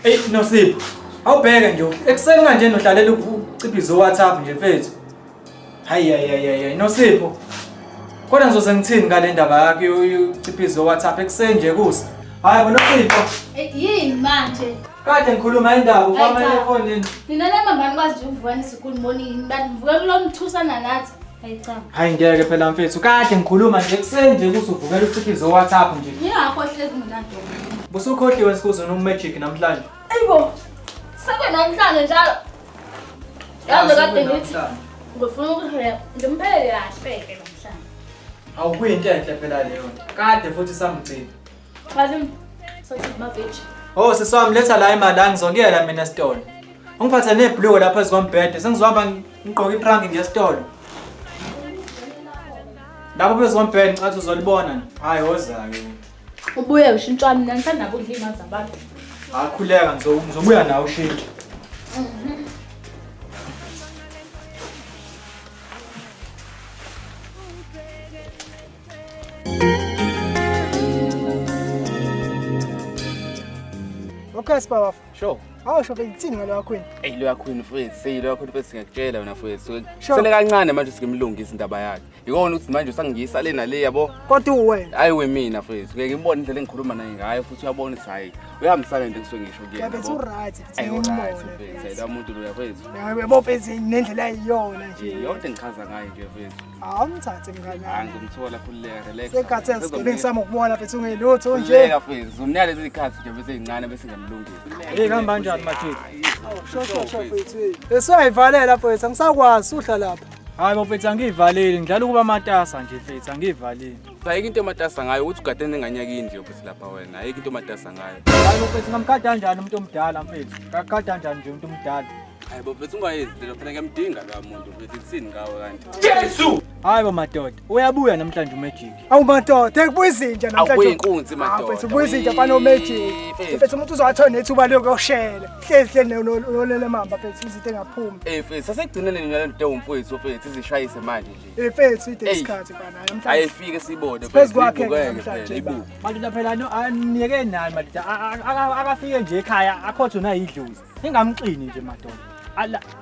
Ey Nosipho, awubheke nje ekuseni kanje nohlalela ukuciphiza uWhatsApp nje mfethu. Hayi hayi hayi hayi Nosipho. Kodwa ngizoze ngithini ngale ndaba yakho yokuciphiza uWhatsApp ekuseni nje kusa. Hayi bo Nosipho. Yini manje? Kade ngikhuluma indaba ufama Hayi cha. efonini. Nina lemamba nikwazi nje ukuvuka nisikulu morning, nivuka kulomthusana nathi. Hayi cha. Hayi ngeke phela mfethu, kade ngikhuluma nje ekuseni nje kusa uvukela ukuciphiza uWhatsApp nje. Yingakho hlezi nginanto. Busukhohliwe sikuzona uMagic namhlanje. Ayibo. Sekwe namhlanje njalo. Yazi kade ngithi ngifuna ukuhlela ngimphele kahle ke namhlanje. Awu kuyinto enhle phela leyo nto. Kade futhi samgcina. Balim sothi maveji. Oh sisi wami letha la imali la ngizokuyela mina esitolo. Ungiphathe nebhluko lapha phezu kombhede sengizohamba ngigqoke iprank ngiye esitolo. Lapho phezu kombhede ngicathi uzolibona. Hayi woza-ke. Ubuye ushintshwa mina ngithanda ukudla imali zabantu. Akhuleka ngizobuya nawe ushintshe. Okay sibaba. Sure. Awusho bengithini ngalo Queen? Ey lo Queen mfethu, sey lo Queen mfethu ngiyakutshela wena mfethu. Sure. Sele kancane manje singimlungisa indaba yakhe. Ikona ukuthi manje usangiyisa le nale yabo. Kodwa uwena. Hayi we mina mfethu, ngeke ngibone indlela engikhuluma naye ngayo futhi uyabona ukuthi hayi uyahambisana nento engisuke ngisho kuyena. Yabe yabo. u-right Ayi futhi right ngibone. mfethu, hayi la muntu lo mfethu. Yabo mfethu nendlela ayiyona nje. Yonke engichaza ngayo nje mfethu. Awumthathe mngani Hayi wami. ngizomthola khululeka relax. Sengathi esigebengu sami ukubona mfethu ungelutho nje. Khululeka mfethu, ngizomnika lezi zikhathi nje bese zincane bese ngiyamlungisa. Hey kuhamba kanjani Majid? Sho sho sho mfethu. Esuyayivalela mfethu angisakwazi uhla lapha. Hayi bo mfethu angiyivaleli ngidlala ukuba matasa nje mfethu angiyivaleli. Ayikho into ematasa ngayo ukuthi ugade nenganyakini nje futhi lapha wena. Ayikho into ematasa ngayo. Hayi bo mfethu ngamgada kanjani umuntu omdala mfethu? Ngakugada kanjani nje umuntu omdala? Hayi bo mfethu ungayenzi lelo phela ngiyamdinga lo muntu mfethu ithini ngawe kanti. Hayi bo madoda, uyabuya namhlanje uMagic. Awu madoda, ekubuya izinja namhlanje. Awubuye inkunzi madoda. Mfethu ubuya izinja fana noMagic. Mfethu umuntu uzowathola nethuba lokuyoshela. Hlezi hleli nolele mamba mfethu izinto engaphumi. Eh mfethu sasekugcineni nje lento umfowethu mfethu izishayise manje nje. Eh mfethu ide Eyi. isikhathi mfana namhlanje. Ayifike sibone Phezu kwakhe ibukeke namhlanje, phela ibuke. Madoda phela no aniyeke nani madoda akafike nje ekhaya akhothe nayidlozi. Ningamxini nje madoda.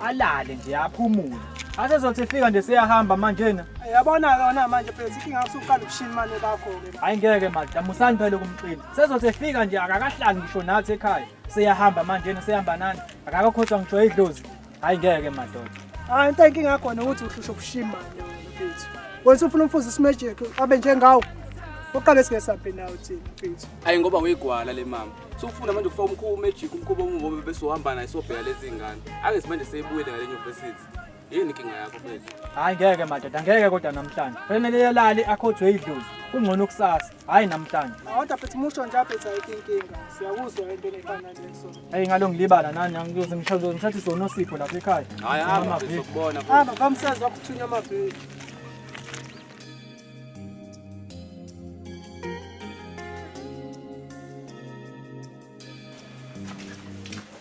Alale nje aphumule. Asezothi efika nje seyahamba manje na. Yabona yona manje mfethu inkinga usuqala ukushila imali bakho ke. Hayi ngeke madoda musani phela ukumxina. Sezothi efika nje akakahlali ngisho nathi ekhaya. Seyahamba manje na seyahamba nani. Akakakhothwa ngisho idlozi. Hayi ngeke madoda. Hayi into inkinga yakhona ukuthi uhlusha ukushima manje wena mfethu. Wena ufuna umfuzi isimagic abe njengawo. Uqale singesaphi nawe thina mfethu. Hayi ngoba uyigwala le mama. Sufuna manje ufaka umkhuba umagic umkhuba omubi bese uhamba naye sobheka lezi ngane. Ake manje seyibuyele ngale university. Yini inkinga yakho mfethu? Hayi ngeke madoda ngeke kodwa namhlanje. Fanele lelali akhothwe idlozi. Kungcono kusasa. Hayi namhlanje. Kodwa mfethu musho nje mfethu ayikho inkinga. Siyakuzwa into efana naleso. Hey ngalo ngilibala nani ngiyoze ngithathe uNosipho lapha ekhaya. Hayi hamba mfethu sokubona mfethu. Hamba kamsezi wakho uthunywa amaviki.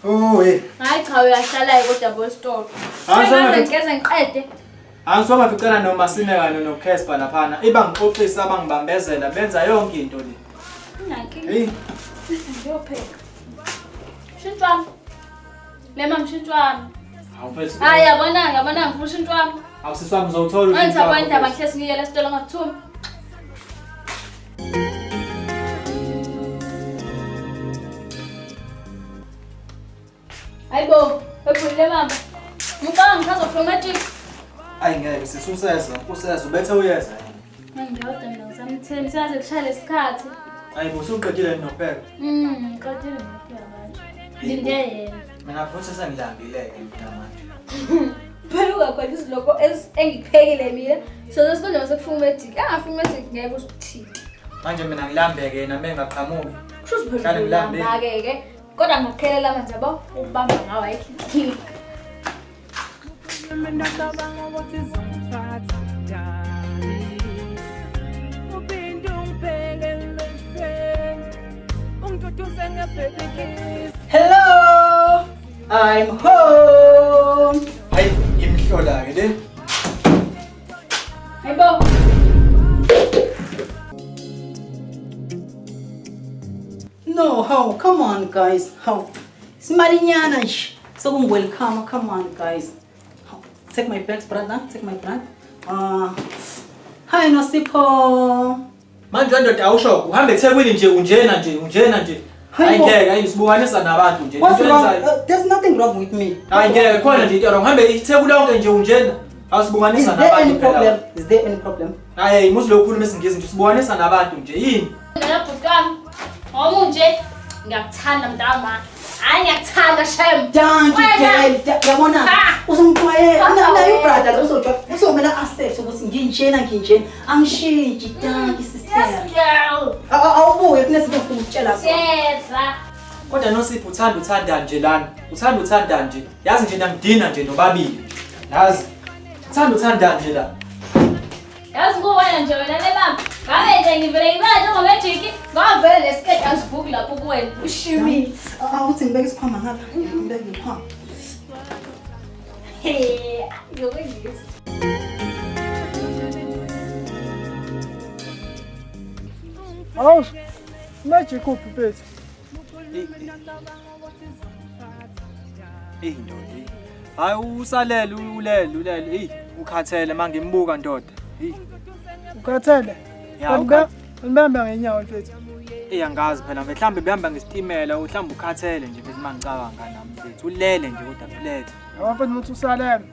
Oh hey. Hayi cha uyahlala kodwa bo stop. Hayi, Sengaze ngigeze ngiqede. Angisoba ficela noma sine kanye noCasper laphana. Ibangixoxisa abangibambezela benza yonke into le. Unankinga. Hey, Ngiyopheka. Shintshwami. Lema mshintshwami. awu mfethu. Hayi yabona yabona ngifuna ushintshwami. Awu sisi wami uzowuthola Manje ushintsho yabona wakho, indaba mfethu. ngihlezi ngiyela esitolo ngakuthuma. Hayibo, ephulile mama. Ngicabanga ngisazofuna umagic. Ayi ngeke sisi useza, useza ubethe uyeza. Ngiyodwa mina ngisamtheni saze kushaya lesikhathi. Ayi bo usuqedile nokupheka. Ngiqedile nokupheka manje. Linde yena. Mina futhi sengilambile ke mina manje. Phela ungakhona iziloko engikuphekile mina. So sesikonje mase kufuna umagic. Angafuna umagic ngeke uzikuthinte. Manje mina ngilambeke yena mengaqhamuki. Kusho Hlale ngilambile. uziphela ke. Kodwa ngakhelela manje yabo ukubamba ngawo ayikho inkinga. Mina ngicabanga ukuthi izongithatha njani. Uphinde ungibheke emehlweni, ungiduduze nge-baby kiss. Hello, I'm home. Hayi imhlola ke le. Hayibo. No, how? Come on, guys. How? Simalinyana nje sokungi-welcome. Come on guys. Take my bags brother, take my brand. Hi Nosipho. Manje ndoda awusho uhambe eThekwini nje unjena nje unjena nje. Hayi bo. Hayi ngeke hayi sibukanisa nabantu nje. What's Into wrong? yenzayo. There's nothing wrong with me. Hayi ngeke khona nje into wrong. Uhambe iTheku lonke nje unjena. Is Awusibukanisa there any nabantu phela. problem? Is there any problem? Hayi muzi lokukhuluma isiNgisi nje sibukanisa nabantu nje. Yini? Mina bhuti wami, ngoba unje ngiyakuthanda mntama. Hayi ngiyakuthanda shem. Danki Wena. girl, yabona Ha. uzongixwayela. Papa Nayo wena. brother uzojwa uzomela accept ukuthi nginjena nginjena. Angishintshi, danki sister. Yes girl. Awubuye kunezinto engifuna ukutshela zona. Yeza. Kodwa Nosipho uthanda uthanda nje lana. Uthanda uthanda nje. Yazi nje nangidina nje nobabili. Yazi. Uthanda uthanda nje la. Yazi kuwena nje wena le baba. Ngabe nje ngivele ngibala njengoMagic, ngavele lesiketi angizibuki lapho kuwena. Ushimile. Awuthi ngibeke isikhwama ngapha. Ngibeke isikhwama. Hey, ngiyokuyizwa. Hawu, Magic uphi mfethu? Eyi ndoda. Eyi. Hayi usalele ulele ulele. Eyi ukhathele mangimbuka ndoda. Eyi. Ukhathele? Ya, Kanti Ngibamba ngenyawo mfethu. Eyi angazi phela mhlawumbe behamba ngesitimela mhlawumbe ukhathele nje mfethu mangicabanga nami mfethu. Ulele nje kodwa flat. Yabo mfethu ukuthi usalele.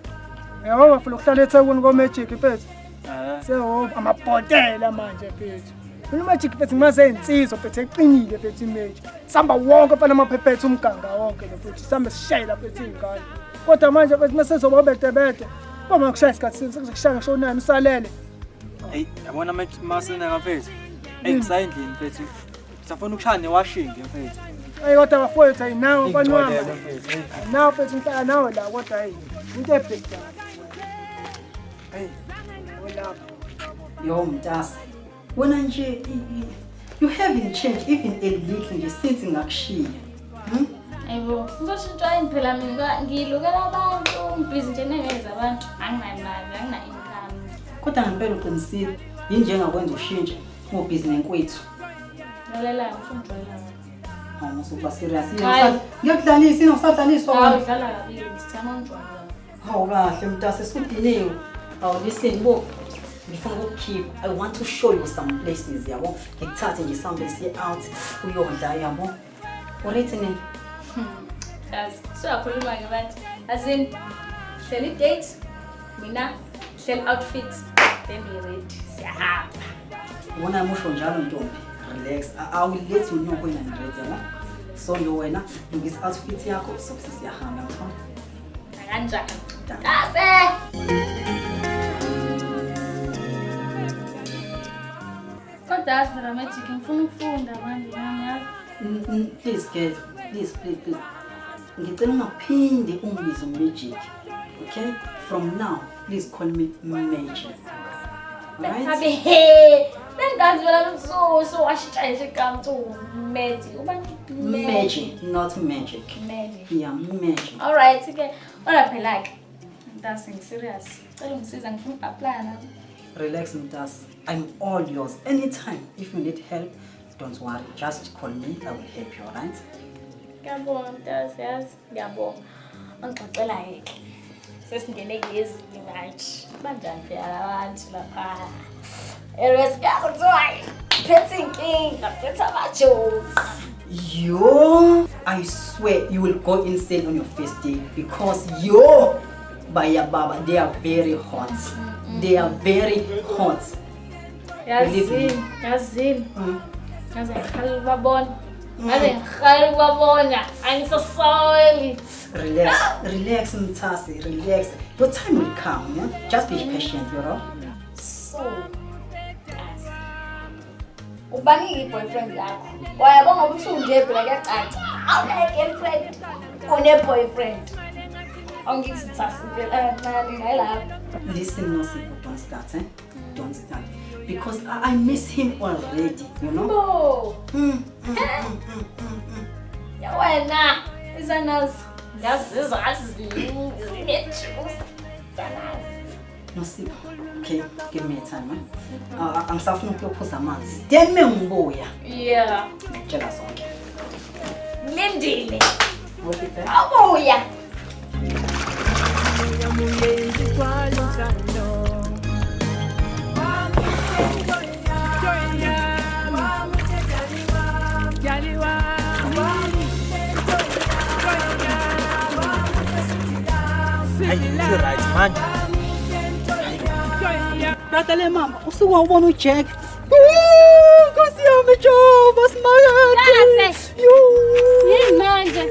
Yabo bafuna ukuhlala eThekwini ko-Magic mfethu. Eh. Sewo amabhotela manje mfethu. Mina uMagic mfethu ngimaze eyinsizwa mfethu eqinile mfethu iMagic. Samba wonke mfana amaphephethe umganga wonke lo mfethu. Sambe sishayela mfethu iy'ngane. Kodwa manje mfethu mase bezobobetebete. Boma kushaya isikhathi sini sekushaya ngisho unani usalele. Eyi yabona masena mfethu. Eyi ngisayendlini mfethu. Safuna ukushaya newashing mfethu. Ayi kodwa bafowethu ayi nawe mfana wami. Ingcwele mfethu. Eyi. Nawe mfethu ngihlala nawe la kodwa ayi into ebhedayo. Hey, olapha. Yo mntase. Wena nje you haven't changed even a little nje since ngakushiya. Ayibo, ngizoshintsha yini phela mina ngoba ngilukela abantu, ngibhizi nje nengeza abantu. Anginamali, angina income. Kodwa ngempela uqinisile. Yini nje engakwenza ushintshe ngobhizi nenkwethu. Lalela, usungijwayela. Hawu musukuba serious. Hayi. Ngiyakudlalisa, yini usadlaliswa Hawu wena. udlala kabi, sithama ungijwayela. Hawu kahle mntase sudiniwe. Hawu listen bo. Ngifuna ukukukhipha. I want to show you some places yabo. Ngikuthathe nje sambe siye out uyodla yabo. Urithi nini? Yazi, suyakhuluma ke bathi. As in, hlela i-date, mina hlela outfit, then we ready. Siyahamba. Ubona musho njalo ntombi. Relax. I will let you know when I'm ready yabo. So nje wena lungisa outfit yakho sobe siyahamba ngithola. Kanjani? Ase! Kodwa yazi phela Magic, ngifuna ukufunda manje nami yazi. Please girl, please please please. Ngicela ungaphinde ungibize Magic. Okay? From now, please call me Magic. Right? Abe he, bengazi phela so washintsha nje igama uthi Magic. Ubani? Magic, not magic. Magic. Yeah, magic. All right ke. Kodwa phela ke. Mntase ngiserious. Cela ungisiza ngifuna uku-apply nami. Relax, Mntase. I'm all yours. Anytime. If you need help, don't worry. Just call me. I will help you, all right? Ngiyabonga Mntase, yazi ngiyabonga. Angixoxela ke. Sesingene kulezi manje. Banjani phela labantu lapha? Anyways, kuthiwa phethe inkinga, phethe amajozi. Yo, I swear you will go insane on your first day because yo, baya baba, they are very hot. They are very hot. Believe me. Yazini, yazini. Ngaze ngikhalela ukubabona. Ngaze ngikhalela ukubabona. Angisasaweli. Relax, relax, Mtasi, relax. Your time will come, yeah? Just be patient, you know? So, Mntase. Ubanike i-boyfriend yakho. Wayabo ngoba usunje phela kuyacaca. Awunayo girlfriend. Une-boyfriend. Awungithi Mntase phela kancane ngayilapho. Listen, Nosipho, don't start, eh? Don't start. Because I miss him already, you know? Bo. Ya wena, izanazo. Ngiyazizwa ngathi zine-juice. Izanazo. Nosipho, okay, give me a time, eh? Angisafuna ukuyophuza amanzi. Then mengibuya, Yeah. ngikutshela zonke. Ngilindile. We'll be back. Awubuya. Hayi, right manje. Brother le mama, usuke wawubona uJack. Nkosi yami Jehova simakade. Kahle. Yo. Yini manje?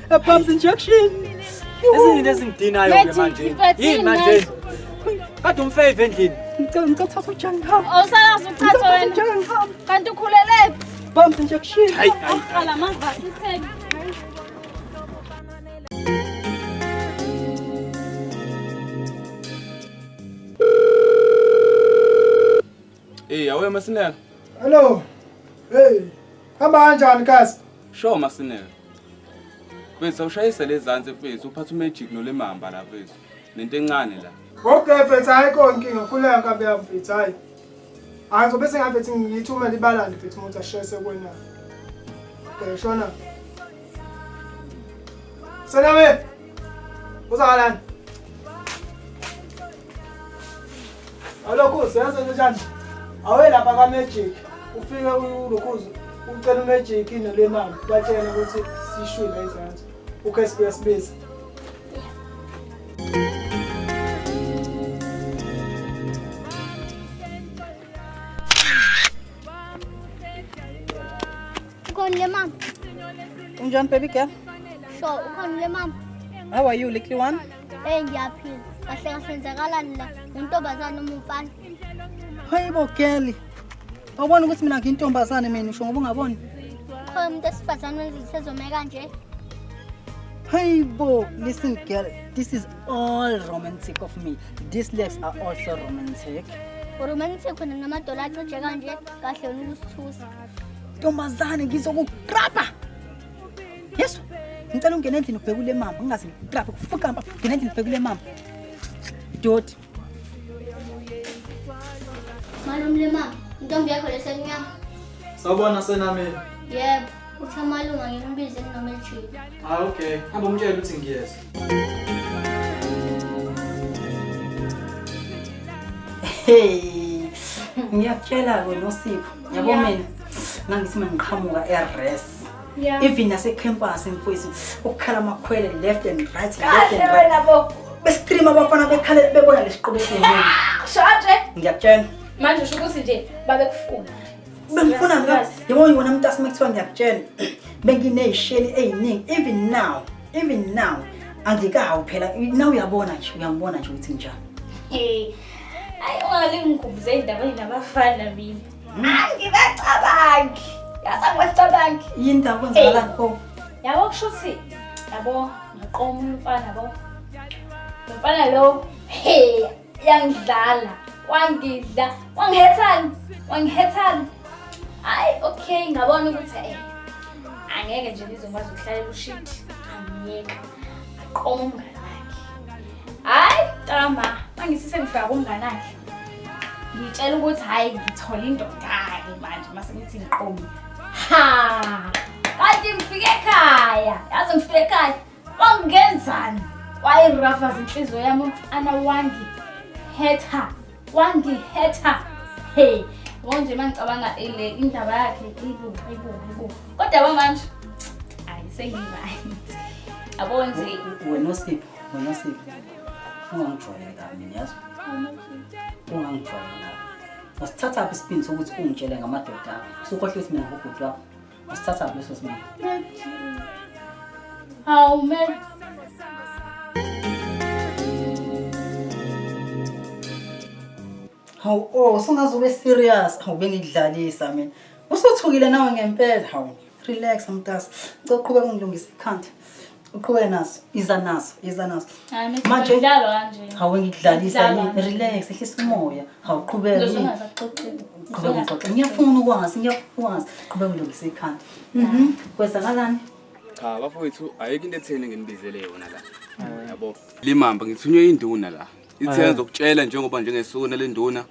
A pumps injection. Ezinye into ezingidinayo ke Magic, manje. mfethu, Yini yini manje? Kade umfave endlini. Ngicela ngicela uthathe uJack ngihambe. Awusalazi Ngicela uchatha uthathe wena. uJack ngihambe. Kanti ukhulele Pumps injection. Hayi, hayi. Awuqala amavasi itheni. Eh, awuye Masinela. Hello. Hey. Hamba kanjani kasi? Sure Masinela. Mfethu awushayise lezansi mfethu uphatha uMagic nolemamba la mfethu. Nento encane la. Okay mfethu ayikho inkinga khuleka nkabi yami mfethu hayi. Hayi ngizobe sengafethi ngiyithumele ibalandi mfethu umuntu ashayise kuwena. Okay shona. Sename. Uzakalani? Awulokhu siyazi njani? Awe lapha ka Magic. Ufike ulokhuzu ucela uMagic nolemama batshele ukuthi sishwile izansi. Ukhe sibuya sibiza. Ukhona le mama. Unjani baby girl? Sure, ukhona le mama. How are you little one? Eh ngiyaphila. Kahle kahle kwenzakalani la? Untombazane noma umfana? Hayibo girl. Awubona ukuthi mina ngiyintombazane mina usho ngoba ungaboni? Khona umuntu esifazane wenza isezome kanje. Hayibo, listen girl, this is all romantic of me. These legs are also romantic. Uromantic khona namadola acije kanje kahle wena ukusithusa. Ntombazane ngizokugrabha. Yesu, ngicela ungene endlini ubheke ule mama, ngingaze ngikugrabhe kufuka mpa. Ngene endlini ubheke ule mama. Doti. Malume le mama, intombi yakho lesemnyama. Sawubona senameni. Yebo, uthi amalunga ngimbize nginoMagic. Ah okay. Hamba umtshele ukuthi ngiyeza. Hey, ngiyakutshela ke Nosipho. Yabo mina ngangithi mangiqhamuka eRes. Yeah. Even nase campus mfowethu ukukhala amakhwele left and right left and Kahle right. wena bo. Bescream abafana bekhale bebona lesiqobo esiningi. Shanje. Ngiyakutshela. Manje usho ukuthi nje babekufuna. Bengifuna nga Serious. yabo wena mntasi makuthiwa ngiyakutshela. Bengineyisheli eziningi even now, even now angikahawu phela now uyabona nje uyangibona nje ukuthi njani. Hey. Ayi ungaze ngikhumbuze indaba enabafana mina. Angibacabangi. Yazi angibacabangi. Yini ndaba kwenzakalani pho? Yabo kusho ukuthi yabo ngaqoma umfana yabo. Lo mfana lo hey yangidlala. Wangidla, wangihethani, wangihethani. Hayi okay ngabona ukuthi eh angeke nje ngizokwazi ukuhlalela ushiti. Angiyeka. Aqoma umngane wakhe. Hayi tama, mangisi sengifika kumngane wakhe. Ngitshela ukuthi hayi ngithola indoda-ke manje mase ngithi ngiqomile. Ha! Kanti ngifike ekhaya. Yazi ngifike ekhaya. Wangenzani? Wayirafaza inhliziyo yami umfana wangihetha. Wangihetha. Hey, yabo nje mangicabanga ile indaba yakhe ibu ibu ibu. Kodwa yabo manje hayi sengi-right. Yabo nje Wena Nosipho, wena Nosipho. Ungangijwayeli kabi mina yazi. Ungangijwayeli kabi. Wasithatha phi isipindi sokuthi ungitshele ngamadoda akho? Usukhohlwe ukuthi mina ngubhuti wakho. Wasithatha phi leso sibindi? Hawu man. Hawu oh, usungaze ube serious. Hawu bengikudlalisa mina. Usuthukile nawe ngempela. Hawu, relax mntasi. Ngicela uqhubeke ungilungise ikhanda. Uqhubeke naso, iza naso, iza naso. Hayi Manje- manje kanje. Hawu ngikudlalisa Ngidlalwa yini? nje. Relax, ehlisa umoya. Hawu qhubeka. Ngizoze yini? ungasaxoxeli. Qhubeka ungixoxe. Ngiyafuna ukwazi, ngiyafuna ukwazi. Qhubeka ungilungise ikhanda. Kwenzakalani? Cha bafowethu ayikho into etheni nginibizele yona la. Yabo. Limamba ngithunywe induna la. Ithe ngizokutshela njengoba njengesona lenduna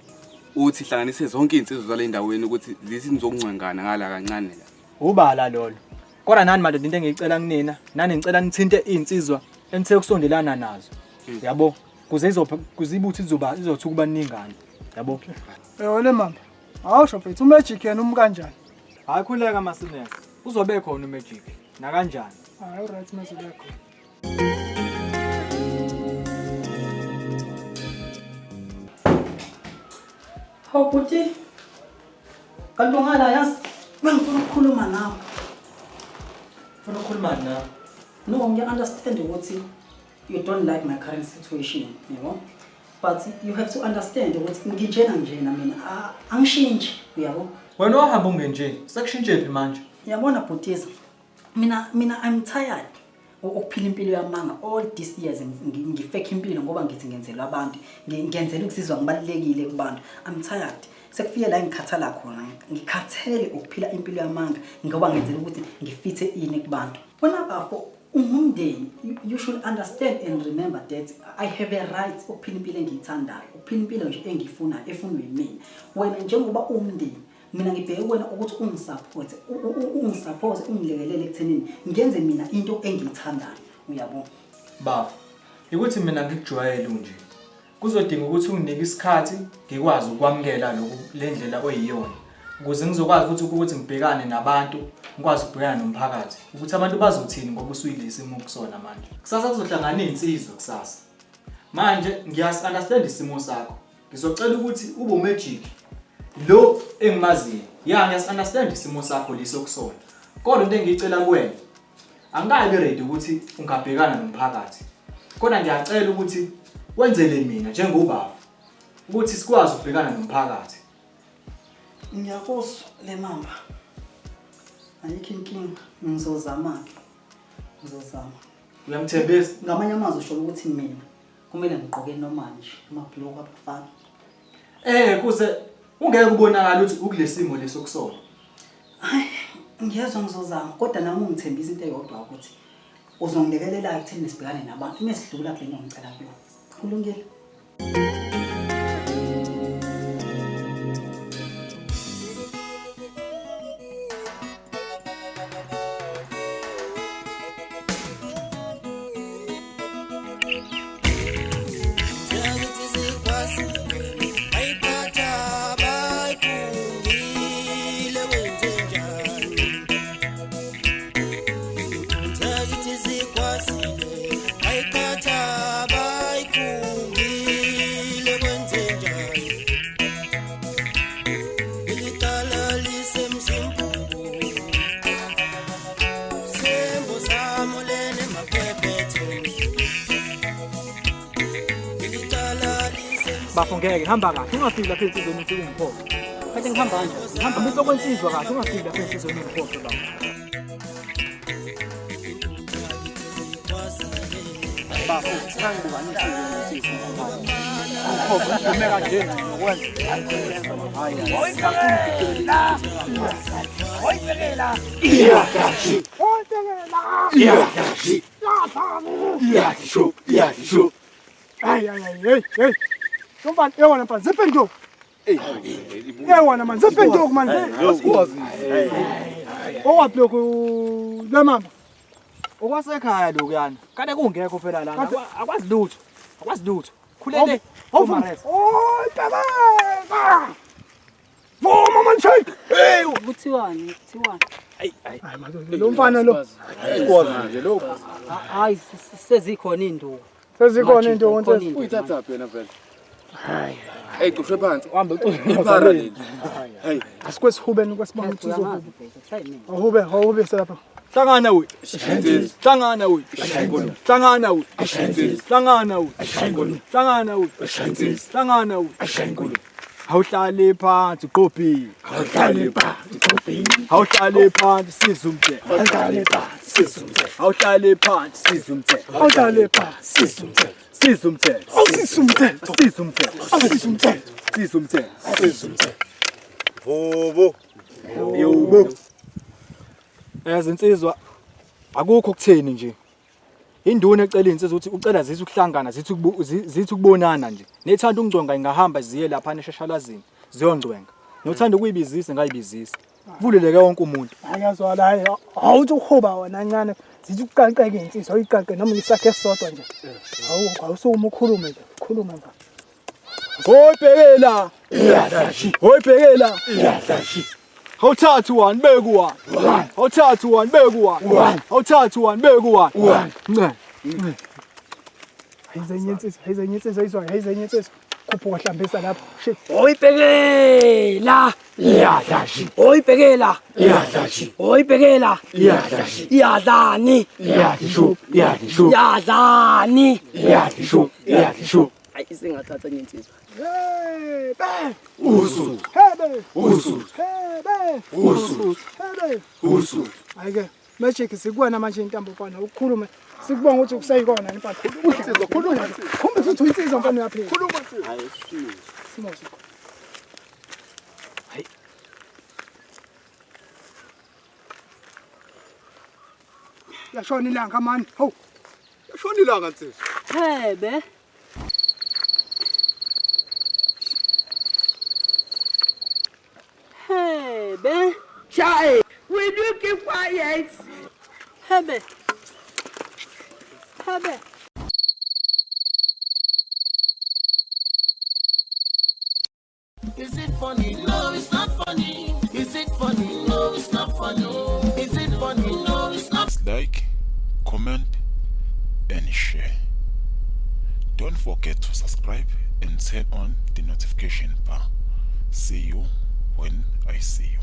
uthi hlanganise zonke izinsizwa zale ndaweni ukuthi zithi nizokuncengana ngala kancane la. Ubala lolo. Kodwa nani madoda into engiyicela kunina, nani ngicela nithinte iy'nsizwa enithe ukusondelana nazo. Yabo? Kuze izopha kuze ibutho izoba izothi ukuba ningane. Yabo? Yona mama. Awusho mfethu uMagic yena umi kanjani? Hayi khuleka Masineka. Uzobe khona uMagic. Nakanjani? Hayi right mazobe khona. Hawu bhuti. Kanti ungala yazi bengifuna ukukhuluma nawe. Ufuna ukukhuluma nawe? No, ngiya understand ukuthi you don't like my current situation, yabo? But you have to understand ukuthi nginjena njena mina angishintshi, uyabo? Wena wahamba ungenje, sekushintshephi manje? Yabona bhutiza, mina mina I'm tired ukuphila impilo yamanga all these years ngifake impilo ngoba ngithi ngenzela abantu ngenzela ukuzizwa ngibalulekile kubantu i'm tired sekufike la engikhathala khona ngikhathele ukuphila impilo yamanga ngoba ngenzela ukuthi ngifithe ini kubantu wena bafo ungumndeni you should understand and remember that i have a right ukuphila impilo engiyithandayo ukuphila impilo nje engiyifunayo efunwa yimina wena njengoba umndeni Mina ngibheke kuwena ukuthi ungisupporte, ungisupporte, ungilekelele ekuthenini ngenze mina into engiyithandayo, uyabo? Bafo, ukuthi mina ngikujwayele unje. Kuzodinga ukuthi unginike isikhathi ngikwazi ukwamukela lokhu le ndlela oyiyona. Ukuze ngizokwazi futhi ukuthi ngibhekane nabantu, ngikwazi ukubhekana nomphakathi. Ukuthi abantu bazothini ngoba usuyilesi simo okusona manje. Kusasa kuzohlangana iy'nsizwa kusasa. Manje ngiyasi-understand isimo sakho. Ngizocela ukuthi ube uMagic lo engimaziyo. Ya ngiyas understand isimo sakho leso kusona. Kodwa into engiyicela kuwena angikabi ready ukuthi ungabhekana nomphakathi. Kodwa ngiyacela ukuthi wenzele mina njengobaba ukuthi sikwazi ukubhekana nomphakathi. Ngiyakuzwa le mamba. Ayikho inkinga, ngizozama-ke. Ngizozama. Uyamthembisa? Ngamanye amazwi usho ukuthi mina Kumele ngigqoke normal nje amabhulukwe abafana. Eh kuze ungeke ubonakala ukuthi ukulesimo leso kusona. Hayi ngiyezwa ngizozama kodwa nami ungithembisa into eyodwa ukuthi uzongilekelela ekutheni sibhekane nabantu uma sidlula kule nto ngicela kuyona. Kulungile. Bafo ngeke hamba kahle ungafiki lapha ensizweni ufike ungiphoxe. Kade ngihamba kanje. Hamba misa kwensizwa kahle ungafiki lapha ensizweni ungiphoxe baba. Bafo sangibuka insizwa insizwa. Ungiphoxe udume kanje nokwenza. Hayi. Oyibekela! Iyagashi. Oyibekela! Iyagashi. Iyasho, iyasho. Hayi hayi hayi hey hey. Mfana, yewona mfana, ziphe induku. Yewona man, ziphe induku man. Okwaphi lokhu le mama? Okwasekhaya lokuyana. Kade kungekho phela lana. Akwazi lutho. Akwazi lutho. Khulele. Awuvuma. Oh, baba. Vuma man shake. Hey, kuthiwani? Kuthiwani? Hayi hayi madoda lo mfana lo. Sikwazi nje lokho. Hayi sezikhona induku. Sezikhona induku nje. Uyithathaphi wena vele? Hayi. Hey, cushwe phansi. Uhambe Iphara leli. Hey, Asikwesihubeni kwesibonga ukuthi uzohuba. Awube, awube selapha. Hlangana we. Hlangana we. Hlangana we. Hlangana we. Hlangana we. Hlangana we. Awuhlale phansi uqophi. Awuhlale phansi uqophi. Awuhlale phansi sizumthe. Awuhlale phansi sizumthe. Awuhlale phansi sizumthe. Awuhlale phansi sizumthe. Sizumthe. Awusisumthe. Sizumthe. Awusisumthe. Sizumthe. Sizumthe. Vubu. Yebo. Zinsizwa akukho kutheni nje. Induna ecela insizwa ukuthi ucela zithi ukuhlangana zithi zithi ukubonana nje. Nethanda ukungcwenga ingahamba ziye lapha eshashalazini ziyongcwenga. Nothanda ukuyibizisa ngayibizisa. Vuleleke wonke umuntu. Akazwala hayi awuthi uhuba wena ncane zithi ukuqaqeka insizwa uyiqaqe noma isakhe esisodwa nje. Awu awusukuma ukhulume nje khuluma nje. Hoyibhekela. Iyadla shi. Hoyibhekela. Iyadla shi. Awuthathu one beku one. Awuthathu one beku one. Awuthathu one beku one. Nce. Hayizenye insizwa, hayizenye insizwa izwayo, hayizenye insizwa. Khuphuka hlambisa lapho. Shit. Oyibhekela. Iyadla shi. Oyibhekela. Iyadla shi. Oyibhekela. Iyadla shi. Iyadlani. Iyadla shu. Iyadla shu. Iyadlani. Iyadla shu. Iyadla shu. Hayi isingathatha enye insizwa. Hey, be. Usu. Hebe. Usu. Hebe. Usu. Hebe. Usu. Hayi ke Magic sikuwena manje intambo mfana ukukhuluma sikubonga ukuthi useyikona mfana. Insizwa khuluma. Khumba ukuthi uyinsizwa mfana uyaphila. Khuluma nsizwa. Hayi Simo sikho. Hayi. Yashona ilanga mani. Hawu. Yashona ilanga nsizwa. Hebe. Hebe. Child, will you keep quiet? Hebe. Hebe. Is it funny? No, it's not funny. Is it funny? No, it's not funny. Is it funny? No, it's not. Like, comment, and share. Don't forget to subscribe and turn on the notification bar. See you when I see you.